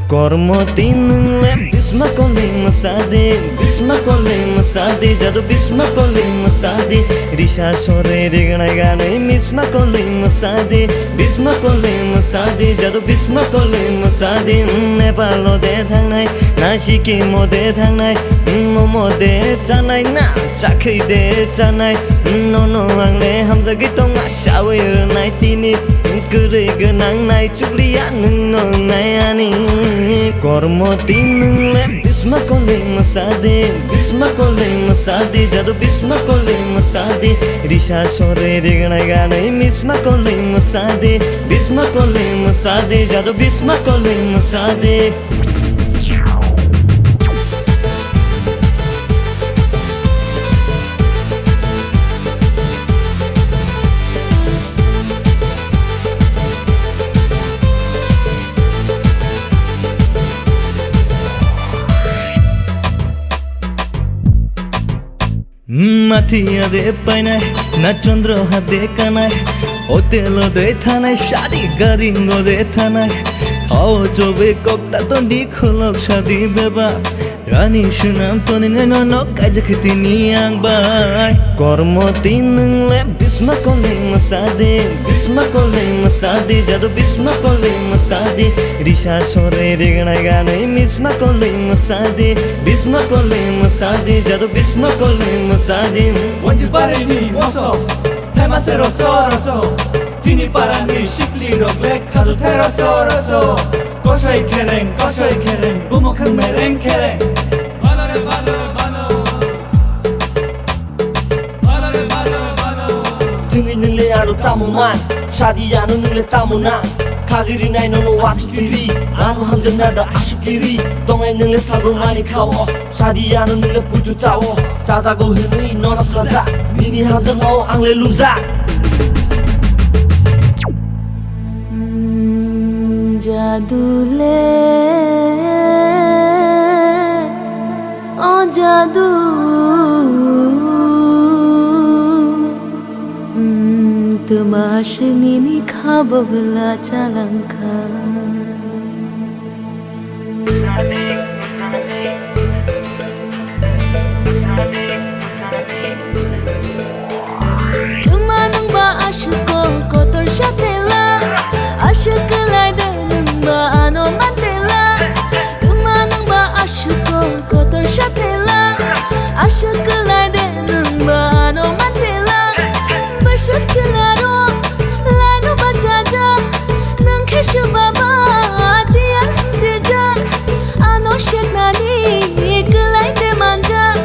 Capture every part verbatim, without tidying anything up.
Kormo tin nwng le bisma koloi mwsa de, bisma koloi mwsa de, jadu bisma koloi mwsa de. Risa sore rignai ganai misma koloi mwsa de, bisma koloi mwsa de, jadu bisma koloi mwsa de. Nepal o de thangnai, Nashik mo de thangnai, momo de chanai na, chakhwi de chanai. Nono ang le hamjagwi tongma sawi rwnai tini, kwrwi gwnang nai. Chukliya nwng nongnai ani kormo tin nwng le bisma koloi mwsa de, bisma koloi mwsa de, jadu bisma koloi mwsa de. Risa sore rignai ganai misma koloi mwsa de, bisma koloi mwsa de, jadu bisma koloi mwsa de. Mathiya de painai, na chondro ha de kanai, hotel o de thanai, shadi garingo de thanai. Khao chobe kokta to ni kholok shadi beba. Rani swnam toni nai no no kaijak tini ang bai. Kormo tin nwng le bisma koloi mwsa de, bisma koloi mwsa de, jadu bisma koloi mwsa de. Risa sore rignai ganai misma koloi mwsa de, bisma koloi mwsa de, jadu bisma koloi mwsa de. Wanji barini moso, thema se roso roso. Tini parani sikli rok le khadu thai roso roso. Kosoi khereng, kosoi khereng, bumukhang mereng khereng. Balo re balo, balo. Balo re balo, balo. Tini nwng le ano tamo man, shadi ano nwng le tamo na. Khagiri nai nono wati kiri, ano hamjak na da asuk kiri. Tongai nwng le sabro mani khao. Sadi ano nwng le puitu chao, chajago hwnwi nono saja. Nini hamjakmao ang le lumjak. Mm, jadu le, o jadu. Mm, twma aswk nini kha bwgwla chalangkha. Twma nwngba aswk kok kotor sa thela, aswk kwlai de nwngba ano man thela. Twma nwngba aswk kok kotor sa thela, aswk kwlai de nwngba ano man thela. Bwswk chwla rok laino bachajak, nwng khe su baba tiya wng twijak. Ano seknani kwlai de manjak.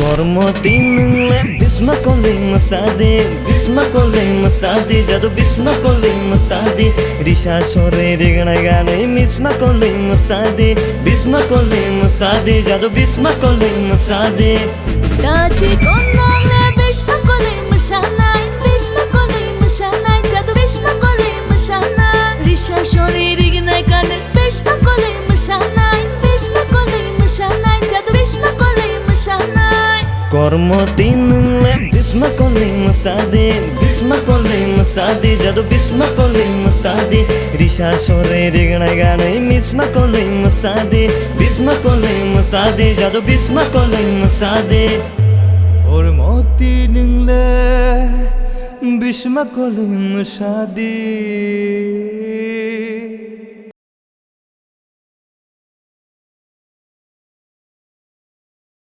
Kormo tin nwng le bisma koloi mwsa de, bisma koloi mwsa de, jadu bisma koloi mwsa de. Risa sore rignai ganai misma koloi mwsa de, bisma koloi mwsa de, jadu bisma koloi mwsa de. Dachi konna le bisma koloi mwsanai, bisma koloi mwsanai, jadu bisma koloi mwsanai. Risa sore rignai ganai bisma koloi mwsanai, bisma koloi mwsanai, jadu bisma koloi mwsanai. Kormo tin nwng le bisma koloi mwsa de, bisma koloi mwsa de, jadu bisma koloi mwsa de. Risa sore rignai ganai misma koloi mwsa de, bisma koloi mwsa de, jadu bisma koloi mwsa de. Or moti nwng le bisma koloi mwsa de.